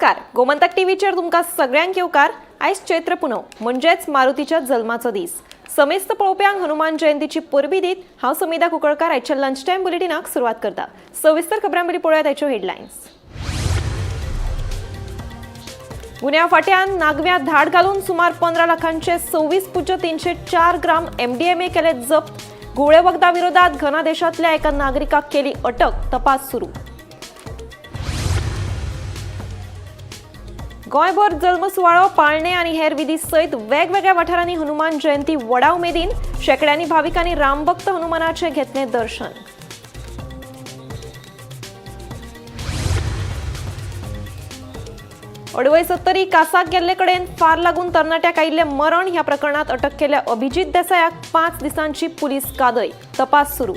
नमस्कार, गोमंतक टीव्हीचेर तुमकां सगळ्यांक येवकार. आयज चैत्र पुनव म्हणजेच मारुतीच्या जल्माचो दीस. समेस्त पळोवप्यांक हनुमान जयंतीची परबी दीत हांव समिधा कुंकळकार आयच्या लंच टायम बुलेटिनाक सुरवात करता. सविस्तर खबरां पयलीं पळोवया आयच्यो हेडलायन्स. गुन्यांव फांट्यान नागव्यां धाड घालून सुमार 15 लाखांचे 26.304 ग्राम एमडीएमए केले जप्त. घुंवळे वखदां विरोधात घना देशांतल्या एका नागरिकाक केली अटक, तपास सुरू. गोंयभर जल्म सुवाळो, पाळणे आनी हेर विधी सयत वेगवेगळ्या वाठारांनी हनुमान जयंती व्हडा उमेदीन. शेंकड्यांनी भाविकांनी रामभक्त हनुमानाचें घेतलें दर्शन. अडवय सत्तरी कासाक गेल्ले कडेन फार लागून तरणाट्याक आयिल्लें मरण. ह्या प्रकरणात अटक केल्ल्या अभिजीत देसायाक 5 दिसांची पुलीस कादय, तपास सुरू.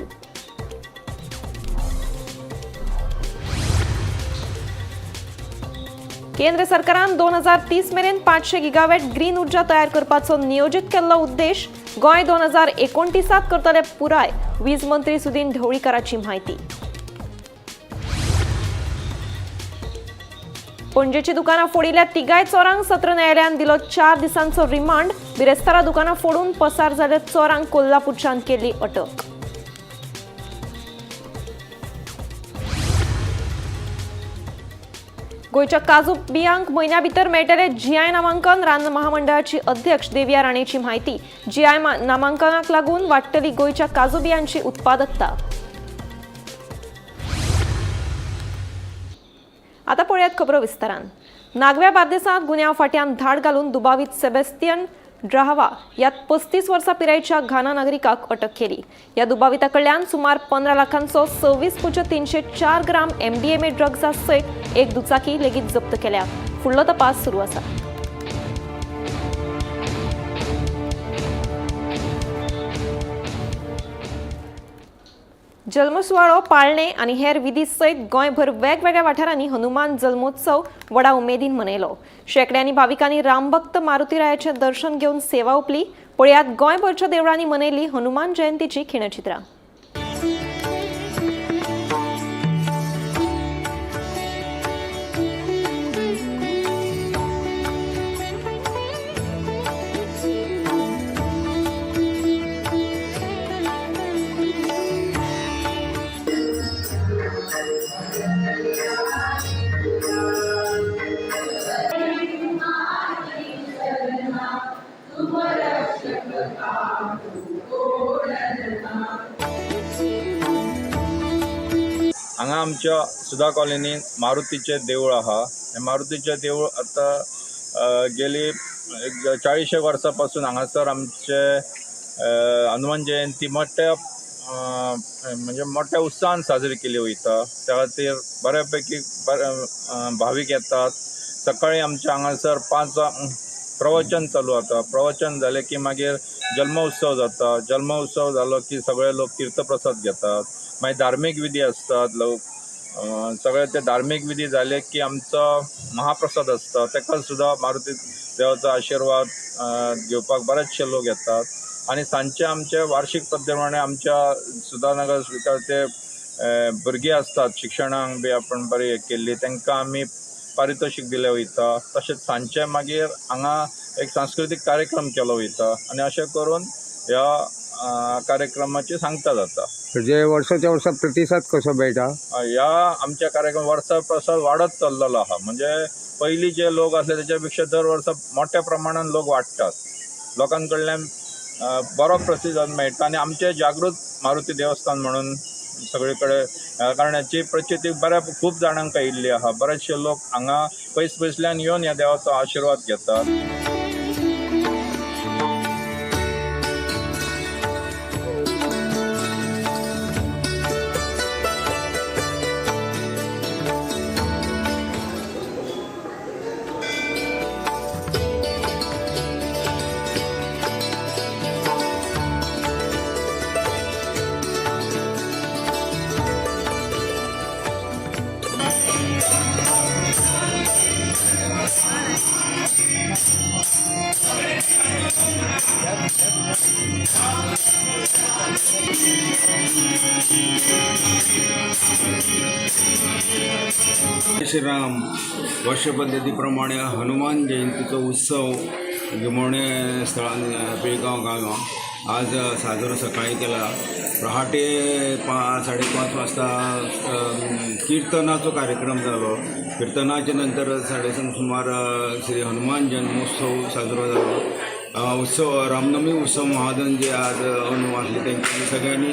केंद्र सरकारान 2030 मेरेन 500 गिगावॅट ग्रीन ऊर्जा तयार करपाचो नियोजीत केल्लो उद्देश गोंय 2029 करतले पुराय, वीज मंत्री सुदिन ढवळीकाराची म्हायती. पणजेची दुकानां फोडिल्ल्या तिगाय चोरांक सत्र न्यायालयान दिलो 4 दिसांचो रिमांड. बिरेस्तारा दुकानां फोडून पसार जाल्ल्या चोरांक कोल्हापूरच्यान केली अटक. गोंयच्या काजू बियांक म्हयन्या भितर मेळटले जीआय नामांकन. रान महामंडळाची अध्यक्ष देविया राणेची म्हायती. जीआय नामांकनाक लागून वाडटली गोंयच्या काजू बियांची उत्पादकता. आता पळयात खबरो विस्तारान. नागव्या बार्देसांत गुन्यांव फांट्यान धाड घालून दुबावीत सेबेस्तियन ड्राहवा ह्या 35 वर्सां पिरायेच्या घाना नागरिकाक अटक केली. ह्या दुबाविता कडल्यान सुमार 15 लाखांचो 26.304 ग्राम एमडीएमए ड्रग्सा सयत एक दुचाकी लेगीत जप्त केल्या. फुडलो तपास सुरू आसा. जल्मसुवाळो, पाळणे आनी हेर विधी सयत गोंयभर वेगवेगळ्या वाठारांनी हनुमान जल्मोत्सव व्हडा उमेदीन मनयलो. शेंकड्यांनी भाविकांनी रामभक्त मारुतीरायाचें दर्शन घेवन सेवा ओंपली. पळयात गोंयभरच्या देवळांनी मनयली हनुमान जयंतीची खिणचित्रां. हांगा आमच्या सुधा कॉलनीन मारुतीचें देवूळ आहा. हें मारुतीचें देवूळ आतां गेली एक 40 वर्सां पासून हांगासर आमचे हनुमान जयंती मोठ्या म्हणजे मोठ्या उत्साहान साजरी केली वयता. त्या खातीर बऱ्या पैकी भावीक येतात. सकाळी आमच्या हांगासर 5 प्रवचन चालू जाता. प्रवचन जालें की मागीर जल्मोत्सव जाता. जल्मोत्सव जालो की सगळे लोक तीर्थप्रसाद घेतात. मागीर धार्मीक विधी आसतात. लोक सगळे ते धार्मीक विधी जाले की आमचो महाप्रसाद आसता. ताका सुद्दां मारुती देवाचो आशिर्वाद घेवपाक बरेचशे लोक येतात. आनी सांजचे आमचे वार्षीक पद्दती आमच्या सुधानगर ते भुरगीं आसतात शिक्षणाक बी आपण बरी हें केल्ली तांकां आमी पारितोशीक दिलें वयता. तशेंच सांजचे मागीर हांगा एक सांस्कृतीक कार्यक्रम केलो वयता आनी अशें करून ह्या कार्यक्रमाची सांगता जाता. म्हणजे वर्साच्या वर्सा प्रतिसाद कसो मेळटा? ह्या आमच्या कार्यक्रम वर्सा प्रसाद वाडत चल्लेलो आहा. म्हणजे पयलीं जे लोक आसले तेच्या पेक्षा दर वर्सा मोठ्या प्रमाणान लोक वाडटात. लोकां कडल्यान बरो प्रतिसाद मेळटा आनी आमचें जागृत मारुती देवस्थान म्हणून सगळे कडेन कारण हाची प्रचिती बऱ्या खूब जाणांक आयिल्ली आहा. बरेचशे लोक हांगा पयस पयसल्यान येवन ह्या देवाचो आशिर्वाद घेतात. श्रीराम. वर्ष पद्दती प्रमाणे हनुमान जयंतीचो उत्सव गिमोणे स्थळान पिळगांव गांवां आज साजरो सकाळी केला. पहाटे 5:30 वाजता किर्तनाचो कार्यक्रम जालो. किर्तनाच्या नंतर 7:30 सुमार श्री हनुमान जन्मोत्सव साजरो जालो. उत्सव रामनवमी उत्सव महाजन जे आज अंदू आसले तेंच्यांनी सगळ्यांनी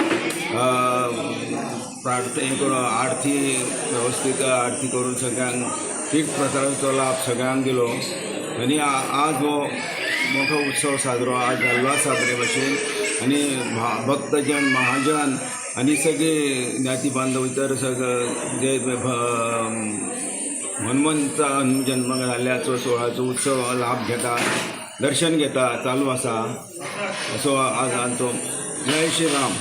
प्रार्थना करून आरती वेवस्थीत आरती करून सगळ्यांक तीर्थ प्रसादाचो लाभ सगळ्यांक दिलो. आनी आज हो मोठो उत्सव साजरो आज जाल्लो आसा बरे भशेन. आनी भक्तजन महाजन आनी सगळे ज्ञाती बांधव इतर सगळे जे हनुमंता जन्म जाल्ल्याचो सुवाळ्याचो उत्सव लाभ घेता, दर्शन घेता, चालू आसा असो आज आमचो. जय श्री राम.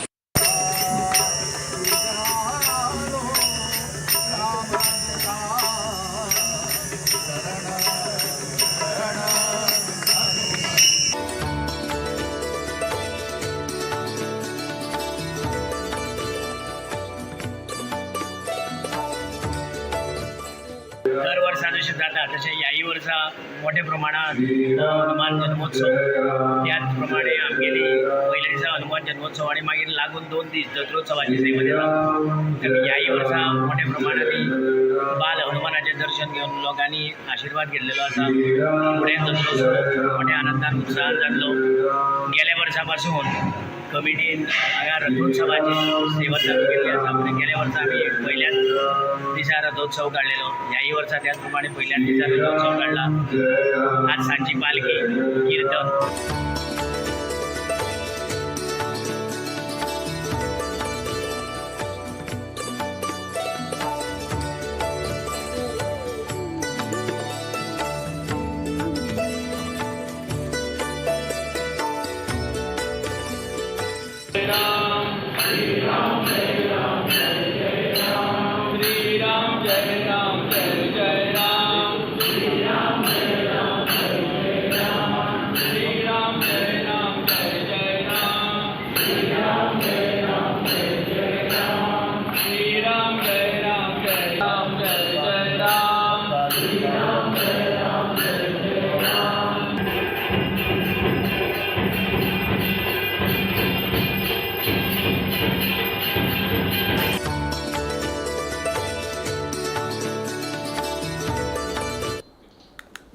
दर वर्सा जशें जाता तशें ह्याय वर्सा मोठ्या प्रमाणात हनुमान जन्मोत्सव, त्याच प्रमाणे आमगेली पयल्या दिसा हनुमान जन्मोत्सव आनी मागीर लागून 2 दीस जत्रोत्सवाची सेवा दिता. ह्याय वर्सा मोठ्या प्रमाणांत बाल हनुमानाचें दर्शन घेवन लोकांनी आशिर्वाद घेतलेलो आसा. फुडें जत्रोत्सव मोठ्या आनंदान उत्साहान जातलो. गेल्या वर्सा पासून कमिटीन हांगा रथोत्सवाची सेवा चालू केल्ली आसा. म्हणजे गेल्या वर्सा आमी पयल्याच दिसा रथोत्सव काडलेलो, ह्याय वर्सा त्याच प्रमाणे पयल्याच दिसा रथोत्सव काडला. आज सांजची पालखी, किर्तन.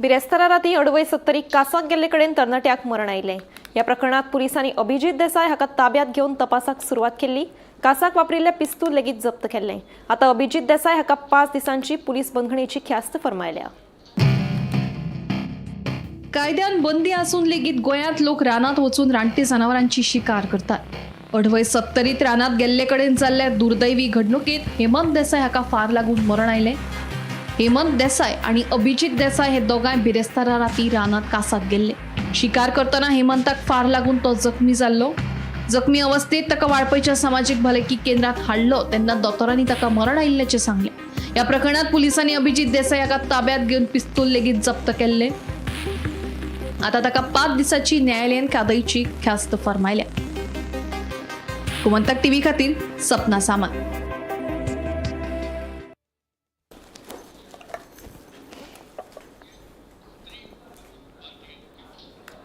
बिरेस्तारा राती अडवय सत्तरी कासाक गेल्ले कडेन तरणाट्याक मरण आयलें. ह्या प्रकरणात पुलिसांनी अभिजीत देसाय हाका ताब्यात घेवन तपासाक सुरवात केल्ली. कासाक वापरिल्लें पिस्तूल लेगीत जप्त केल्लें. आतां अभिजीत देसाय हाका 5 दिसांची पुलीस बंदखणीची ख्यास्त फर्मायल्या. कायद्यान बंदी आसून लेगीत गोंयांत लोक रानांत वचून रानटी जनावरांची शिकार करतात. अडवय सत्तरीत रानांत गेल्ले कडेन जाल्ल्या दुर्दैवी घडणुकेत हेमंत देसाय हाका फार लागून मरण आयलें. हेमंत देसाय आनी अभिजीत देसाय हे दोगांय बिरेस्तारा राती रानांत कासाक गेल्ले. शिकार करतना हेमंताक फार लागून तो जखमी जाल्लो. जखमी अवस्थेत ताका वाळपयच्या सामाजीक भलायकी केंद्रात हाडलो तेन्ना दोतोरांनी ताका मरण आयिल्ल्याचें सांगलें. ह्या प्रकरणात पुलिसांनी अभिजीत देसाय हाका ताब्यात घेवन पिस्तूल लेगीत जप्त केल्लें. आता ताका 5 दिसांची न्यायालयीन कादयची ख्यास्त फर्मायल्या. गोमंतक टीव्ही खातीर सपना सामंत.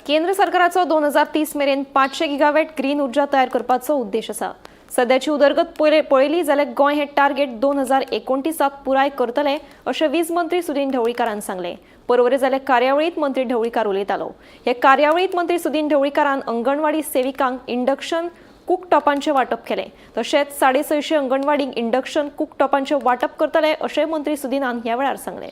केंद्र सरकाराचो 2030 मेरेन 500 गिगावॅट ग्रीन ऊर्जा तयार करपाचो उद्देश आसा. सद्याची उदरगत पळयली जाल्यार गोंय हे टार्गेट 2029 पुराय करतले अशें वीज मंत्री सुदीन ढवळीकारान सांगलें. परवरे जाल्ले कार्यावळींत मंत्री ढवळीकार उलयतालो. हे कार्यावळींत मंत्री सुदीन ढवळीकारान अंगणवाडी सेविकांक इंडक्शन कुकटॉपांचें वांटप केलें. तशेंच 650 अंगणवाडींक इंडक्शन कुकटॉपांचें वांटप करतले अशें मंत्री सुदीनान ह्या वेळार सांगलें.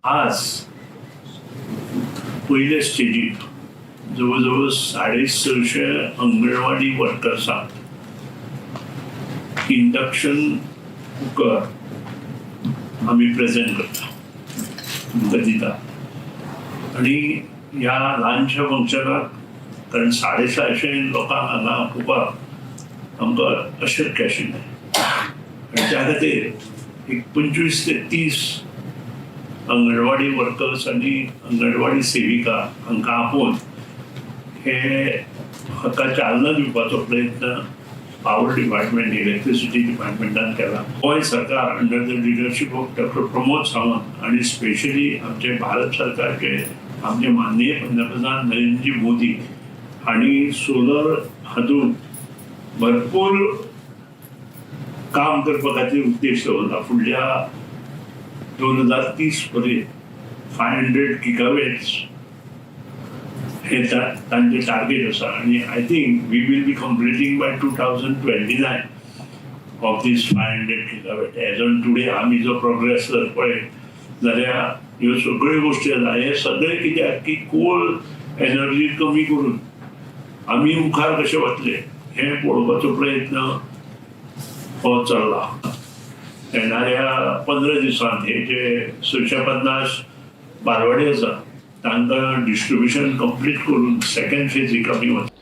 आज पयले स्टेजीक जवळ जवळ 650 अंगणवाडी वर्कर्सांक इंडक्शन कुकर आमी प्रेजेंट करता, तुमकां दिता. आनी ह्या ल्हानशा फंक्शनाक, कारण 650 लोकांक हांगा आपोवपाक आमकां अशक्य आशिल्लें. आनी त्या खातीर एक 25 ते 30 अंगणवाडी वर्कर्स आनी अंगणवाडी सेविका हांकां आपोवन हे हाका चालना दिवपाचो प्रयत्न पावर डिपार्टमेंट, इलेक्ट्रिसिटी डिपार्टमेंटान केला. गोंय सरकार under the leadership of Doctor Pramod Sawant आणि स्पेशली आमचे भारत सरकारचे आमचे माननीय पंतप्रधान नरेंद्रजी मोदी हांणी सोलर हातूंत भरपूर काम करपा खातीर उद्देश दवरला. फुडल्या 2030 पर्यंत 500 गिगावॅट्स हे तांचे टार्गेट आसा आनी I think we will be completing by 2029 of this 500 gigawatt. As on today आमी जो प्रोग्रेस जर पळयत जाल्यार ह्यो सगळ्यो गोश्टी आसा. हे सगळे कित्याक की कोल एनर्जी कमी करून आमी मुखार कशे वतले हें पळोवपाचो प्रयत्न हो चल्ला. येणाऱ्या 15 दिसांत हे जे 650 बालवाडी आसा तांकां डिस्ट्रिब्युशन कंप्लीट करून सेकंड फेजीक आमी वतले.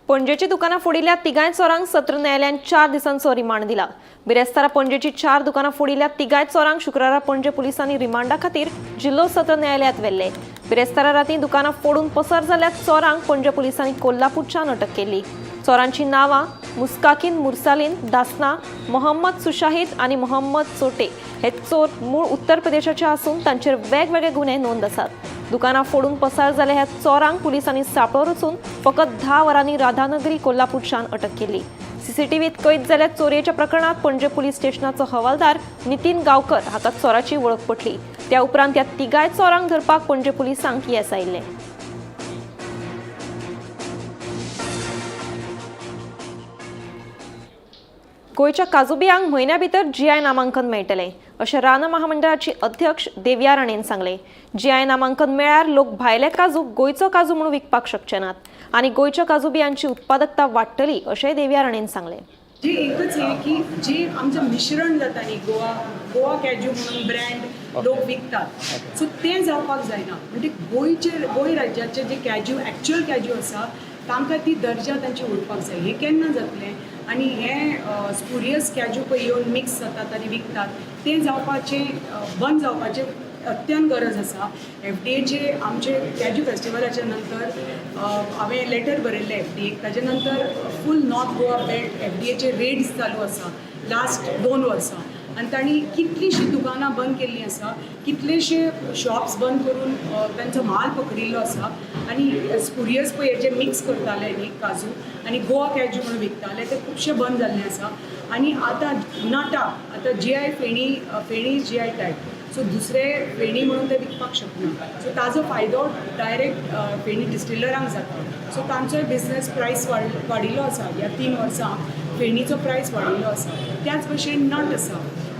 पणजेची दुकानां फोडिल्ल्या तिगांय चोरांक सत्र न्यायालयान 4 दिसांचो रिमांड दिला. बिरेस्तारा पणजेची चार दुकानां फोडिल्ल्या तिगांय चोरांक शुक्रारा पणजे पुलिसांनी रिमांडा खातीर जिल्लो सत्र न्यायालयांत व्हेल्ले. बिरेस्तारा राती दुकानां फोडून पसार जाल्ल्या चोरांक पणजे पुलिसांनी कोल्हापूरच्यान अटक केली. चोरांची नांवां मुस्काकीन मुरसालीन दासना, मोहम्मद सुशाहिद आनी मोहम्मद चोटे. हे चोर मूळ उत्तर प्रदेशाचे आसून तांचेर वेगवेगळे गुन्हे नोंद आसात. दुकानां फोडून पसार जाल्ल्या ह्या चोरांक पुलिसांनी सांपळो रचून फकत 10 वरांनी राधानगरी कोल्हापूरच्यान अटक केली. सीसीटीव्हीत कैद जाल्ल्या चोरयेच्या प्रकरणात पणजे पुलीस स्टेशनाचो हवालदार नितीन गांवकर हाका चोराची वळख पटली. त्या उपरांत त्या तिगाय चोरांक धरपाक पणजे पुलिसांक येस आयिल्लें. गोंयच्या काजूबियांक म्हयन्या भितर जीआय नामांकन मेळटलें अशें रान महामंडळाची अध्यक्ष देविया राणेन सांगलें. जीआय नामांकन मेळ्ळ्यार लोक भायले काजू गोंयचो काजू म्हणून विकपाक शकचे नात आनी गोंयच्या काजू बियांची उत्पादकता वाडटली अशेंय देविया राणेन सांगलें. जे एकच हे की जे आमचं मिश्रण जाता न्ही, गोवा गोवा कॅज्यू म्हणून ब्रँड लोक विकतात, सो तें जावपाक जायना. म्हणजे गोंयचे, गोंय राज्याचे जे कॅज्यू, एक्च्युअल कॅज्यू आसा, तांकां ती दर्जा तांची उरपाक जाय. हें केन्ना जातलें? आनी हे स्पुरियस कॅज्यू पळय येवन मिक्स जातात आनी विकतात, तें जावपाचें बंद जावपाचें अत्यंत गरज आसा. एफडीएचे आमचे कॅज्यू फेस्टिवलाच्या नंतर हांवें लेटर बरयल्लें एफडीएक. ताजे नंतर फूल नॉर्थ गोवा बेल्ट एफडीएचे रेड्स चालू आसा लास्ट 2 वर्सां आनी तांणी कितलींशीं दुकानां बंद केल्लीं आसा, कितलेशे शॉप्स बंद करून तांचो माल पकडिल्लो आसा. आनी स्पुरियस पळय जे मिक्स करताले न्ही काजू आनी गोवा कॅज्यू म्हणून विकताले, ते खुबशे बंद जाल्ले आसा. आनी आतां नटा आतां GI feni, feni GI tag, so दुसरे फेणी म्हणून ते विकपाक शकना. सो ताजो फायदो डायरेक्ट फेणी डिस्टिलरांक जाता. सो तांचोय बिजनस प्रायस वाडिल्लो आसा. ह्या 3 वर्सां फेणीचो प्रायस वाडिल्लो आसा. त्याच भशेन नट आसा.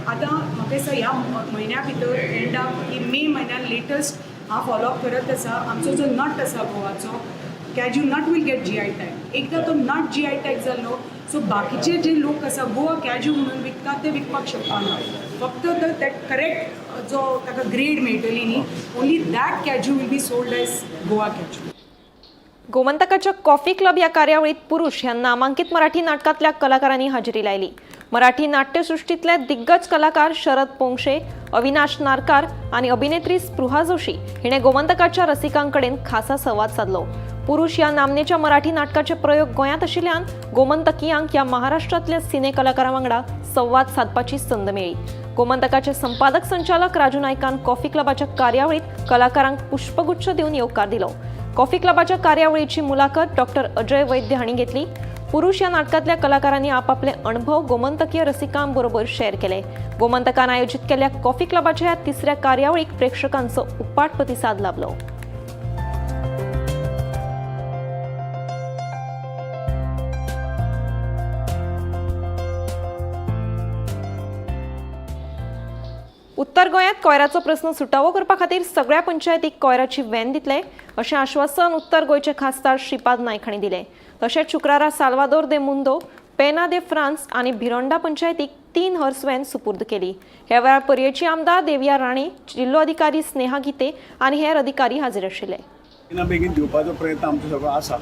आतां म्हाका दिसता ह्या म्हयन्या भितर एंडाक की मे म्हयन्यान लेटस्ट हांव फॉलोअप करत आसा, आमचो जो नट आसा गोवाचो cashew nut will get GI tag. एकदां तो नट जीआय टॅग जालो, सो बाकीचे जे लोक आसा गोवा कॅज्यू म्हणून विकतात, ते विकपाक शकना. फक्त that correct जो ताका ग्रेड मेळटली न्ही, only that cashew will be sold as Goa cashew. गोमंतकाच्या coffee club या कार्यावळीत पुरुष ह्या नामांकित मराठी नाटकातल्या कलाकारांनी हजेरी लायली. मराठी नाट्यसृष्टीतले दिग्गज कलाकार शरद पोंक्षे, अविनाश नारकार आणि अभिनेत्री स्पृहा जोशी हिणे गोमंतकाच्या रसिकांकडेन खासा संवाद साधलो. पुरुष या नामनेच्या मराठी नाटकाचे प्रयोग गोंयांत आशिल्ल्यान गोमंतकियांक ह्या महाराष्ट्रातल्या सिने कलाकारां वांगडा संवाद सादपाची संद मेळ्ळी. गोमंतकाचे संपादक संचालक राजू नायकान कॉफी क्लबाच्या कार्यावळीत कलाकारांक पुष्पगुच्छ दिवन येवकार दिलो. कॉफी क्लबाच्या कार्यावळीची मुलाखत डॉक्टर अजय वैद्य हांणी घेतली. पुरुष या नाटकातल्या कलाकारांनी आपापले अणभव गोमंतकीय रसिकांबरोबर शेअर केले. गोमंतकान आयोजित केल्ल्या कॉफी क्लबाच्या ह्या तिसऱ्या कार्यावळीक प्रेक्षकांचो उपाट प्रतिसाद लाभलो. उत्तर गोंयांत कोयराचो प्रस्न सुटावो करपा खातीर सगळ्या पंचायतीक कोयराची व्हॅन दितले अशें आश्वासन उत्तर गोंयचे खासदार श्रीपाद नायक हांणी दिलें. तशेंच शुक्रारा साल्वादोर दे मुंदो, पेना दे फ्रांस आनी भिरोंडा पंचायतीक तीन हर्स व्हॅन सुपूर्द केली. ह्या वेळार पर्येची आमदार देविया राणे, जिल्लो अधिकारी स्नेहा गीते आनी हेर अधिकारी हाजीर आशिल्ले. बेगिना बेगीन दिवपाचो प्रयत्न आमचो सगळो आसा.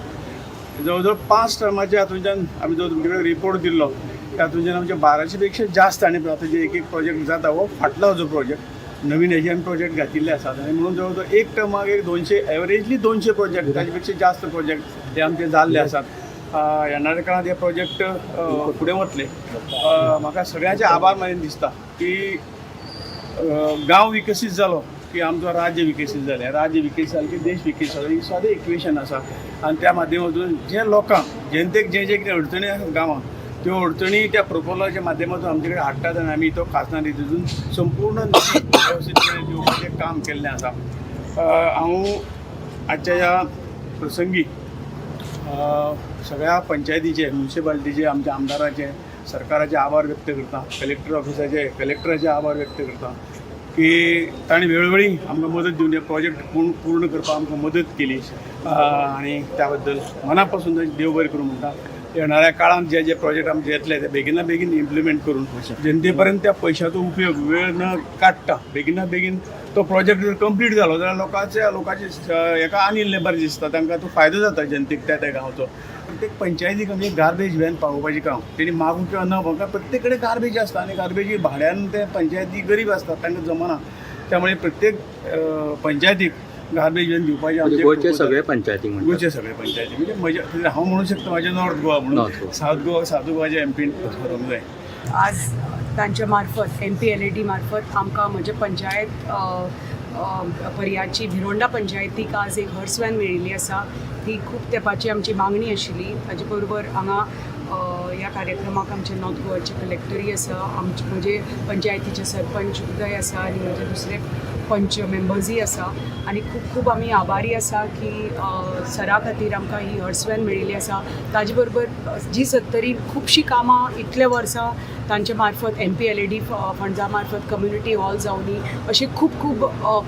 जवळ जवळ 5 टर्माच्या हातूंच्यान आमी जो तुमचे कडेन रिपोर्ट दिल्लो तातूंत आमचे 1200 पेक्षा जास्त आनी आतां जे एक एक प्रोजेक्ट जाता हो फाटलो जो प्रोजेक्ट नवीन हेजे आमी प्रोजेक्ट घातिल्ले आसात आनी म्हणून जवळ जवळ एक टर्माक एक 200 एवरेजली 200 प्रोजेक्ट ताजे पेक्षा जास्त प्रोजेक्ट हे आमचे जाल्ले आसात. येणाऱ्या काळांत हे प्रोजेक्ट फुडें वतले. म्हाका सगळ्यांचे आभार मानीन दिसता की गांव विकसीत जालो की आमचो राज्य विकसीत जालें, राज्य विकसीत जालें की देश विकसीत जालो, ही सादें इक्वेशन आसा. आनी त्या माध्यमातून जे लोकांक जनतेक जे जे कितें अडचणी आसात गांवांत त्यो अडचणी त्या प्रपोजलाच्या माध्यमातून आमचे कडेन हाडटात आनी आमी तो खासदार निधीतून संपूर्ण निधी वेवस्थीतपणे दिवपाचें काम केल्लें आसा. हांव आजच्या ह्या प्रसंगी सगळ्या पंचायतीचे, म्युनिसिपालिटीचे, आमच्या आमदाराचे, सरकाराचे आभार व्यक्त करता, कलेक्टर ऑफिसाचे, कलेक्टराचे आभार व्यक्त करता की ताणें वेळोवेळी आमकां मदत दिवन हे प्रोजेक्ट पूर्ण करपाक आमकां मदत केली आनी त्या बद्दल मना पासून देव बरें करूं म्हणटा. येणाऱ्या काळांत जे जे प्रोजेक्ट आमचे येतले ते बेगिना बेगीन इम्प्लिमेंट करून जनते पर्यंत त्या पयशाचो उपयोग वेळ न काडटा बेगिना बेगीन तो प्रोजेक्ट जर कंप्लीट जालो जाल्यार लोकांचे हेका आनी बरें दिसता, तांकां तो फायदो जाता जनतेक त्या त्या गांवचो. प्रत्येक पंचायतीक आमी गार्बेज व्हॅन पावोवपाचें काम तेणी मागूं किंवा न मागूं, प्रत्येक कडेन गार्बेज आसता आनी गार्बेजी भाड्यान ते पंचायती गरीब आसता, तांकां जमना. त्यामुळे प्रत्येक पंचायतीक गार्बेज व्हॅन दिवपाचें आमचें गोंयचे सगळे पंचायतीक म्हणटा, गोंयचे सगळे पंचायती म्हणजे म्हज्या हांव म्हणूं शकता म्हाजें नॉर्थ गोवा म्हणून, सावथ गोवा, सावथ गोवाचे एमपीन थारोवंक जाय. आज तांच्या मार्फत MPLAD मार्फत आमकां म्हज्या पंचायत पर्याची भिरोंडा पंचायतीक आज एक हर्स व्हॅन मेळिल्ली आसा. ती खूब तेंपाची आमची मागणी आशिल्ली. ताजे बरोबर हांगा ह्या कार्यक्रमाक आमचे नॉर्थ गोवाचे कलेक्टरूय आसा, आमचे म्हजे पंचायतीचे सरपंच उदय आसा आनी म्हजे दुसरे पंच मेंबर्सूय आसा. आनी खूब खूब आमी आभारी आसा की सरा खातीर आमकां ही हर्स व्हॅन मेळिल्ली आसा. ताजे बरोबर जी सत्तरीन खुबशीं कामां इतल्या वर्सां तांचे मार्फत MPLAD फंड्सा मार्फत कम्युनिटी हॉल जावनी अशे खूब खूब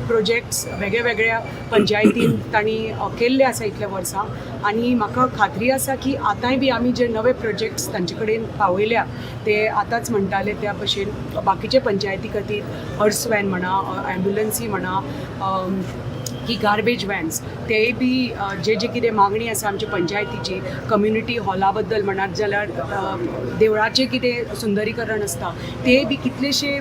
प्रोजेक्ट्स वेगळ्या पंचायतीन तांणी केल्ले आसा इतल्या वर्सां. आनी म्हाका खात्री आसा की आतांय बी आमी जे नवे प्रोजेक्ट्स तांचे कडेन पावयल्या ते आतांच म्हणटाले त्या भशेन बाकीचे पंचायती खातीर हर्स व्हॅन म्हणा, ॲम्ब्युलन्सी म्हणा की गार्बेज व्हॅन्स तेय बी जे जे कितें मागणी आसा आमच्या पंचायतीची, कम्युनिटी हॉला बद्दल म्हणात जाल्यार देवळाचें कितें सुंदरीकरण आसता तेय बी कितलेशे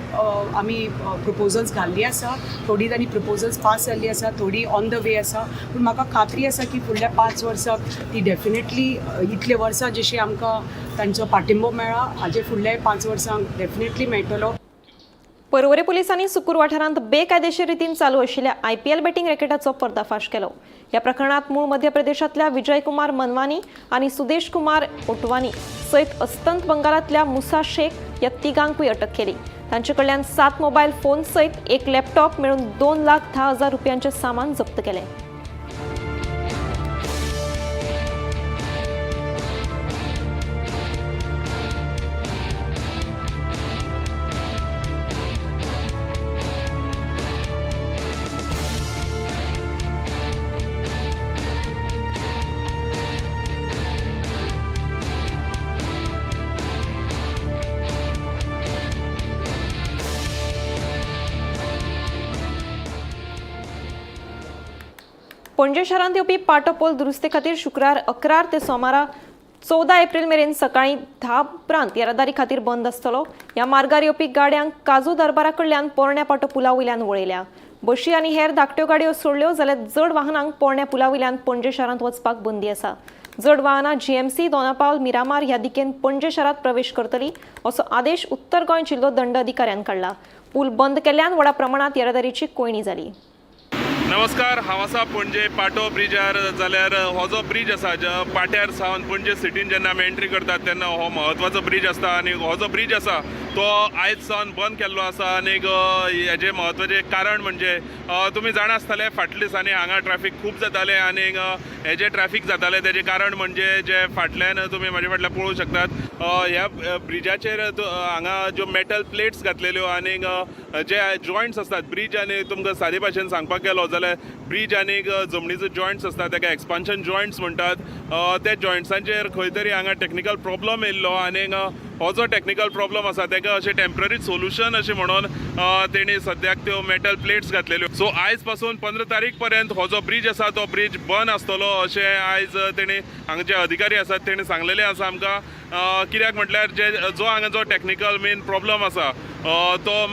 आमी प्रपोजल्स घाल्ली आसा. थोडी तांणी प्रपोजल्स पास जाल्ली आसा, थोडी ऑन the वे आसा. पूण म्हाका खात्री आसा की फुडल्या 5 वर्साक ती डेफिनेटली इतले वर्सां जशी आमकां तांचो पाठिंबो मेळ्ळा हाजे फुडल्या 5 वर्सांक डेफिनेटली मेळटलो. पर्वरे पोलिसांनी सुकूर वाठारांत बेकायदेशीर रितीन चालू आशिल्ल्या IPL batting रॅकेटाचो पर्दाफाश केलो. ह्या प्रकरणात मूळ मध्य प्रदेशांतल्या विजय कुमार मनवानी आनी सुदेश कुमार ओटवानी सयत अस्तंत बंगालांतल्या मुसा शेख ह्या तिगांकूय अटक केली. तांचे कडल्यान 7 मोबायल फोन सयत 1 लॅपटॉप मेळून 2,10,000 रुपयांचें सामान जप्त केलें. पणजे शहरांत येवपी पाटो पोल दुरुस्ते खातीर शुक्रार 11 ते सोमारा 14 एप्रिल मेरेन सकाळीं 10 उपरांत येरादारी खातीर बंद आसतलो. ह्या मार्गार येवपी गाड्यांक काजू दरबारा कडल्यान पोरण्या पाटो पुला वयल्यान वळयल्या. बशी आनी हेर धाकट्यो गाडयो सोडल्यो जाल्यार जड वाहनांक पोरण्या पुला वयल्यान पणजे शहरांत वचपाक बंदी आसा. जड वाहनां GMC, Dona Paula, Miramar ह्या दिकेन पणजे शहरांत प्रवेश करतली असो आदेश उत्तर गोंय जिल्लो दंड अधिकाऱ्यान काडला. पूल बंद केल्ल्यान व्हडा प्रमाणांत येरादारीची कोंयडी जाली. नमस्कार, हांव आसा पणजे पाटो ब्रिजार. जाल्यार हो जो ब्रीज आसा पाट्यार सावन पणजे सिटीन जेन्ना आमी एंट्री करतात तेन्ना हो म्हत्वाचो ब्रीज आसता आनी हो जो ब्रीज आसा तो आयज सावन बंद केल्लो आसा. आनी हेजें म्हत्वाचें कारण म्हणजे तुमी जाणा आसतले फाटल्या दिसांनी हांगा ट्रॅफीक खूब जातालें आनी हे जे ट्रॅफीक जातालें तेजें कारण म्हणजे जे फाटल्यान तुमी म्हाजे फाटल्यान पळोवंक शकतात ह्या ब्रिजाचेर हांगा ज्यो मेटल प्लेट्स घातलेल्यो आनी जे जॉयंट्स आसतात ब्रीज आनी तुमकां सादे भाशेन सांगपाक गेलो जाल्यार ब्रीज आनी जमनीचो जॉयंट्स आसता ताका एक्सपान्शन जॉयंट्स म्हणटात. त्या जॉयंट्सांचेर खंय तरी हांगा टॅक्निकल प्रॉब्लम येयल्लो आनी हो जो टॅक्निकल प्रॉब्लम आसा ताका अशें टेम्पररी सोल्युशन अशें म्हणून तेणी सद्याक त्यो मेटल प्लेट्स घातलेल्यो. सो आयज पासून 15 तारीख पर्यंत हो जो ब्रीज आसा तो ब्रीज बंद आसतलो अशें आयज तेणी हांगा जे अधिकारी आसात तेणी सांगलेलें आसा आमकां. कित्याक म्हटल्यार जे जो हांगा जो टॅक्निकल मेन प्रॉब्लम आसा तो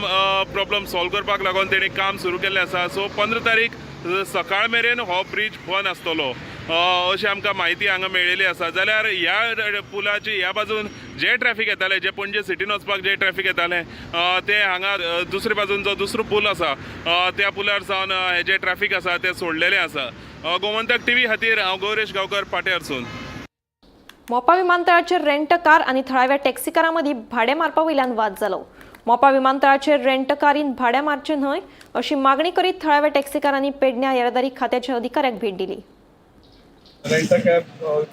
प्रॉब्लम सॉल्व करपाक लागून तेणी काम सुरू केल्लें आसा. सो 15 तारीख सकाळ मेरेन हो ब्रीज बंद आसतलो अशी आमकां म्हायती हांगा मेळिल्ली आसा. जाल्यार ह्या पुलाची ह्या बाजून जे ट्रॅफिक येतालें, जे पणजे सिटीन वचपाक जे ट्रॅफिक येतालें ते हांगा दुसरे बाजून जो दुसरो पूल आसा त्या पुलार सावन हे जे ट्रॅफिक आसा ते सोडलेलें आसा. गोमंतक टीव्ही खातीर हांव गौरेश गांवकर, पाट्यारसून. मोपा विमानतळाचेर रेंट कार आनी थळाव्या टॅक्सीकारां मदीं भाडें मारपा वयल्यान वाद जालो. मोपा विमानतळाचेर रेंट कारीन भाडें मारचें न्हय अशी मागणी करीत थळाव्या टॅक्सीकारांनी पेडण्यां येरादारी खात्याच्या अधिकाऱ्याक भेट दिली. रेंट कॅब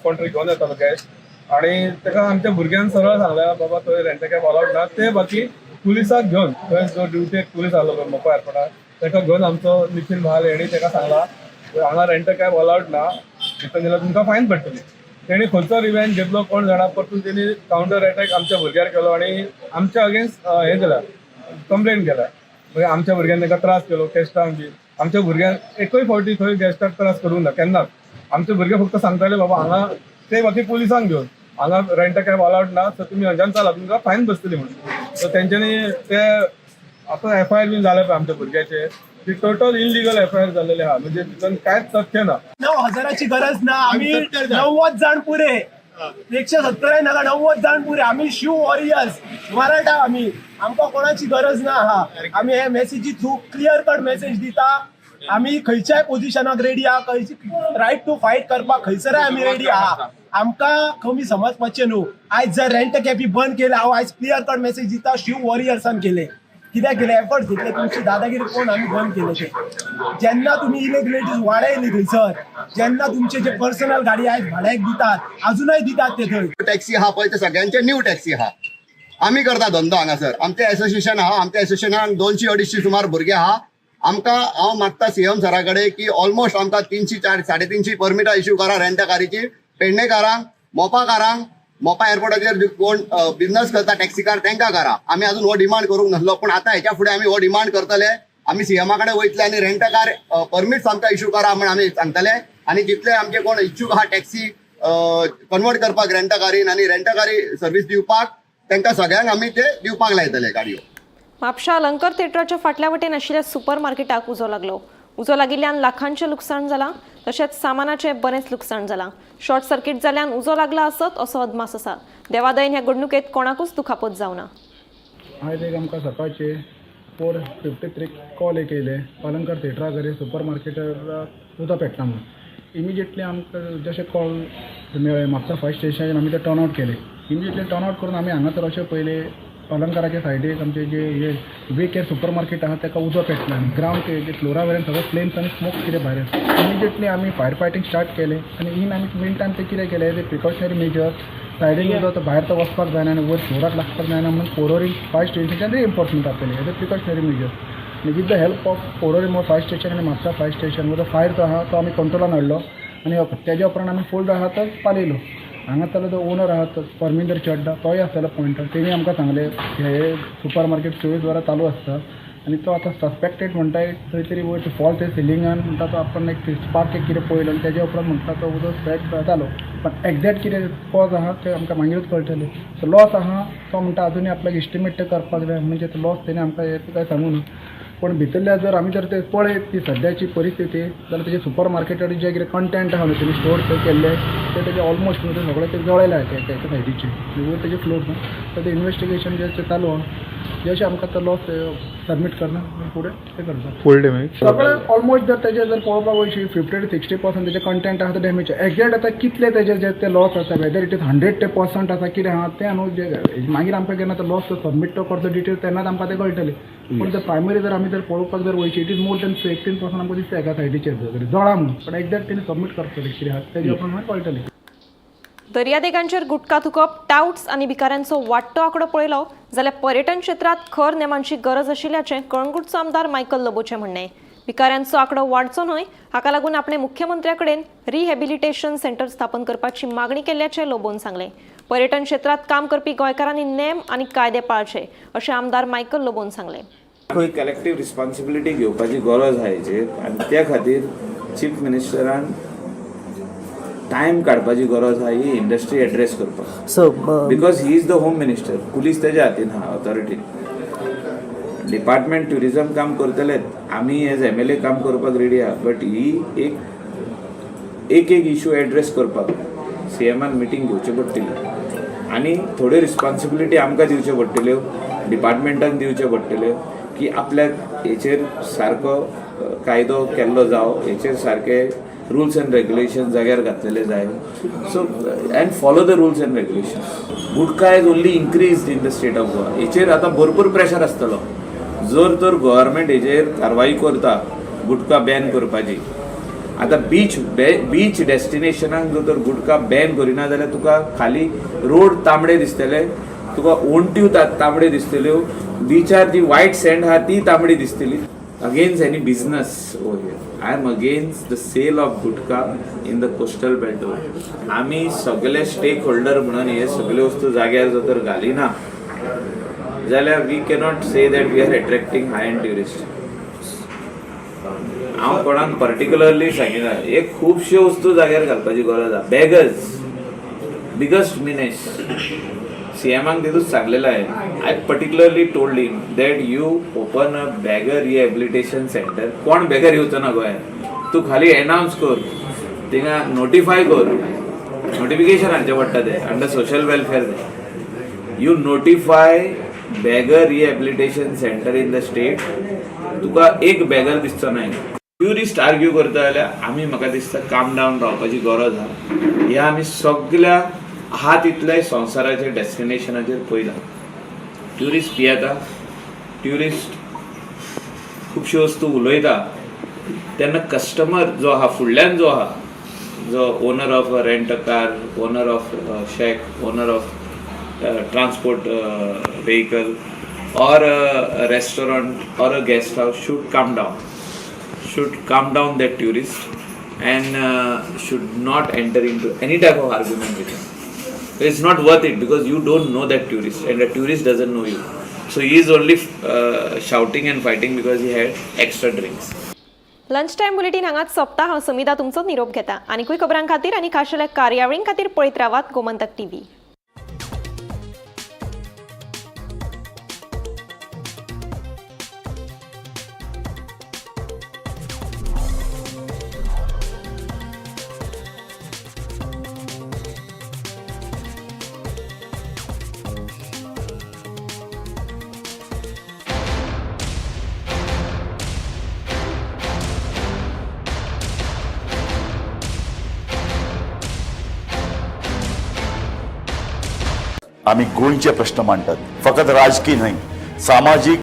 कोण तरी घेवन येतालो गॅस्ट आनी ताका आमच्या भुरग्यान सरळ सांगलें, बाबा थंय रेंट कॅब अलावड ना. ते बाकी पुलिसाक घेवन थंय जो ड्युटेक पुलीस आसलो पळय मोपा एअरपोर्टार, ताका घेवन आमचो निखील म्हाल हेणी ताका सांगला, हांगा रेंट कॅब अलावड ना, भितर गेल्यार तुमकां फायन पडटली. तेणी खंयचो रिवेंज घेतलो कोण जाणा, परतून तेणी कावंटर अटॅक आमच्या भुरग्यार केलो आनी आमच्या अगेन्स्ट हें केला, कंप्लेन केला. मागीर आमच्या भुरग्यान ताका त्रास केलो गेस्टांक बी. आमच्या भुरग्यान एकूय फावटी थंय गेस्टाक त्रास करूंक ना केन्नाच. आमचे भुरगे फक्त सांगताले, बाबा हांगा ते बाकी पुलिसांक घेवन हांगा रेंट कॅब अलावड ना, सो तुमी खंयच्यान चला, तुमकां फायन बसतली म्हणून. सो तेंच्यांनी ते आतां एफआयआर बीन जाले पळय आमच्या भुरग्याचे, ती टोटल इलिगल एफआयआर जाल्लेले आहा, म्हणजे तितून कांयच तथ्य ना. 9,000ची गरज ना, आम्ही 90 जाण पुरे, 170 नाका, 90 जाण पुरे. आम्ही शिव वॉरियर्स मराठा, आम्ही आमकां कोणाची गरज ना आहा. आमी हे मेसेजी थ्रू क्लियर कट मेसेज दिता, आमी खंयच्याय पोझिशनाक रेडी आहा, खंयची रायट टू फायट करपाक खंयसरय आमी रेडी आहा. आमकां कमी समजपाचें न्हू. आयज जर रेंट कॅबी बंद केले, हांव आयज क्लियर कट मेसेज दिता, शिव वॉरियर्सान केले. कित्याक केले? एफर्ट्स घेतले, तुमची दादागिरी पळोवन आमी बंद केले ते. जेन्ना तुमी इलिगलिटीज वाडयली थंयसर, जेन्ना तुमचे जे पर्सनल गाडी आयज भाड्याक दितात, अजूनय दितात ते थंय. टॅक्सी आहा पळय, ते सगळ्यांचे न्यू टॅक्सी आहा. आमी करता धंदो हांगासर. आमचें एसोसिएशन आहा, आमच्या एसोसिएशनान 200-250 सुमार भुरगे आहा. आमकां हांव मागता सीएम सरा कडेन की ऑलमोस्ट आमकां 300, 4, 350 परमिटां इश्यू करा रेंट कारीची, पेडणेकारांक, मोपाकारांक, मोपा एअरपोर्टाचेर कोण बिझनस करता टॅक्सीकार तांकां करा. आमी अजून हो डिमांड करूंक नासलो, पूण आतां हेच्या फुडें आमी हो डिमांड करतले. आमी सीएमा कडेन वयतले आनी रेंट कार परमिट्स आमकां इश्यू करा म्हण आमी सांगतले. आनी जितले आमचे कोण इच्छूक आहा टॅक्सी कन्वर्ट करपाक रेंट कारीन आनी रेंट कारी सर्वीस दिवपाक, तांकां सगळ्यांक आमी ते दिवपाक लायतले गाडयो. म्हापशा अलंकार थिएटराच्या फाटल्या वटेन आशिल्ल्या सुपर मार्केटाक उजो लागलो. उजो लागिल्ल्यान लाखांचें लुकसाण जालां, तशेंच सामानाचें बरेंच लुकसाण जालां. शॉर्ट सर्किट जाल्ल्यान उजो लागला आसत असो अदमास आसा. देवादयेन ह्या घडणुकेत कोणाकूच दुखापत जावना. आयज एक आमकां सकाळचे 4:53 कॉल एक येयले, पालंकार थिएटरा कडेन सुपर मार्केटार उदक पेटला म्हणून. इमिजिएटली आमकां जशें कॉल मेळ्ळें, म्हापसा फायर स्टेशनाचेर आमी ते टर्न आवट केले. इमिजिएटली टर्न आवट करून आमी हांगासर अशें पयलें, पालंकाराच्या सायडीक आमचे जे हे वे केअर सुपर मार्केट आहा ताका उजो पेटला आनी ग्रावंड जे फ्लोरा वयल्यान सगळो फ्लेम्स आनी स्मोक कितें भायर. इमिजिएटली आमी फायर फायटींग स्टार्ट केलें आनी इन आमी मीन टायम ते कितें केलें, ते प्रिकॉशनरी मेजर, सायडीन उदक तो भायर तो वचपाक जायना आनी वयर फ्लोराक लागपाक जायना म्हणून पोरोरी फायर स्टेशनाच्यान रिएन्फोर्समेंट आपयलें एज अ प्रिकॉशनरी मेजर. आनी with the help of Porvorim fire station आनी म्हापसा फायर स्टेशन, जो फायर जो आहा तो आमी कंट्रोलान हाडलो आनी तेज्या उपरांत आमी फूल जो आहा तो पालयलो. हांगा जालो जो ओनर आहा तो परमिंदर चड्डा, तोय आसतालो पॉयंटार. तेणी आमकां सांगलें हे सुपर मार्केट 24 वरां चालू आसता आनी तो आतां सस्पेक्टेड म्हणटा एक खंय तरी वयर फॉल्ट सिलिंगान म्हणटा तो आपण एक स्पार्क एक कितें पळयलो आनी तेज्या उपरांत म्हणटा तो उदक स्प्रेड जालो. पण एग्जॅक्ट कितें कॉज आहा तें आमकां मागीरूच कळटलें. सो लॉस आहा तो म्हणटा अजुनूय आपल्याक एस्टिमेट ते करपाक जाय, म्हणजे तो लॉस तेणी आमकां हें कांय सांगू ना. पूण भितरल्या जर आमी जर ते पळयत ती सद्याची परिस्थिती जाल्यार तेजे सुपर मार्केटाचे जे कितें कंटेंट आहा न्हू तेणी स्टोर थंय केल्ले ते तेजे ऑलमोस्ट न्हू ते सगळे ते जळयले एका एका सायडीचे वयर तेजे फ्लोर न्हू. तर ते इन्वेस्टिगेशन जे चालू आहा, जशें आमकां तो लॉस सबमीट करना फुडें ते करता. फूल डॅमेज? सगळें ऑलमोस्ट जर तेजे जर पळोवपाक वयशी 50 टू 60% तेजे कंटेंट आहा ते डॅमेज. एग्जॅक्ट आतां कितले तेजे जे ते लॉस आसा, वेदर it is 100 ते पर्संट आसा कितें आहा तें न्हू जे मागीर आमकां केन्ना तो लॉस सबमीट तो करता डिटेल तेन्नाच आमकां तें कळटलें. पूण जर प्रायमरी जर आमी जर पळोवपाक जर वयशी, it is more than 15% आमकां दिसता एका सायडीचेर जर जळा म्हणून. पण एग्जॅक्ट तेणी सबमीट करतले कितें आहा तेजे उपरांत मागीर कळटलें. दर्यादेगांचेर गुटखा थुकप, टावट्स आनी भिकाऱ्यांचो वाडटो आंकडो पळयलो जाल्यार पर्यटन क्षेत्रांत खर नेमांची गरज आशिल्ल्याचें कळंगूटचो आमदार मायकल लोबोचें म्हणणें. भिकाऱ्यांचो आंकडो वाडचो न्हय हाका लागून आपणे मुख्यमंत्र्या कडेन रिहॅबिलिटेशन सेंटर स्थापन करपाची मागणी केल्ल्याचें लोबोन सांगलें. पर्यटन क्षेत्रात काम करपी गोंयकारांनी नेम आनी कायदे पाळचे अशें आमदार मायकल लोबोन सांगलें. खंय कलेक्टीव रिस्पॉन्सिबिलिटी घेवपाची गरज आहा हेचेर आनी त्या खातीर चीफ मिनिस्टरान टायम काडपाची गरज आहा ही इंडस्ट्री एड्रेस करपाक, because he is the home minister. Police तेज्या हातीन आहा, ऑथॉरिटी डिपार्टमेंट ट्युरिजम काम करतलेच, आमी एज एमएलए काम करपाक रेडी आहा, बट ही एक एक एक इशू एड्रेस करपाक सीएमान मिटींग घेवची पडटली आनी थोड्यो रिस्पॉन्सिबिलिटी आमकां दिवच्यो पडटल्यो, डिपार्टमेंटाक दिवच्यो पडटल्यो की आपल्याक हेचेर सारको कायदो केल्लो जावं, हेचेर सारके रुल्स एंड रेग्युलेशन जाग्यार घातलेले जाय. So and follow the rules and regulation. Gutka is only increase in the state of Goa. हेचेर आतां भरपूर प्रेशर आसतलो. जर तर गव्हर्मेंट हेजेर कारवाई करता गुटखा बॅन करपाची, आतां बीच डेस्टिनेशनाक जर तर गुटखा बॅन करिना जाल्यार तुका खाली रोड तांबडे दिसतले, तुका ओंट्यो तांबड्यो दिसतल्यो, बिचार जी वायट सँड आहा ती तांबडी दिसतली. Against any business over here. I am against the sale of gutka in the coastal belt. आमी सगळे स्टेक होल्डर म्हणून हे सगळे वस्तू जाग्यार जर तर घालिना जाल्यार we cannot say that we are attracting high and tourist. हांव कोणाक पर्टिक्युलरली सांगिना, हे खुबश्यो वस्तू जाग्यार घालपाची गरज आहा. Beggars biggest menace. सीएमाक तितूच सांगलेलं आहे. I particularly told him that you open a beggar rehabilitation center. कोण बेगर येवचो ना गोंयांत. तूं खाली एनावन्स कर, थिंगा नोटिफाय कर, नोटिफिकेशन हाडचें पडटा तें अंडर सोशल वेलफेअर. तें you notify beggar rehabilitation center in the state, तुका एक बेगर दिसचो ना. ट्युरिस्ट आर्ग्यू करता जाल्यार आमी म्हाका दिसता काम डावन रावपाची गरज आहा. ह्या आमी सगल्या आहा तितल्याय संवसाराचेर डेस्टिनेशनाचेर पयला, ट्युरिस्ट पियेता, ट्युरिस्ट खुबश्यो वस्तू उलयता, तेन्ना कस्टमर जो आहा फुडल्यान जो आहा, जो owner of a rent a car, owner of shack, owner of transport vehicle or a restaurant or a guest house should calm down that tourist and should not enter into any type of argument with him. It's not worth it because you don't know that tourist and the tourist doesn't know you. So he is only shouting and fighting because he had extra drinks. Lunch time bulletin हांगाच सोंपता. हांव समिता तुमचो निरोप घेता. आनीकूय खबरां खातीर आनी खाशेल्या कार्यावळीं खातीर पळयत रावात गोमंतक टीव्ही. आमी गोंयचे प्रश्न मांडटात, फकत राजकीय न्हय, सामाजीक.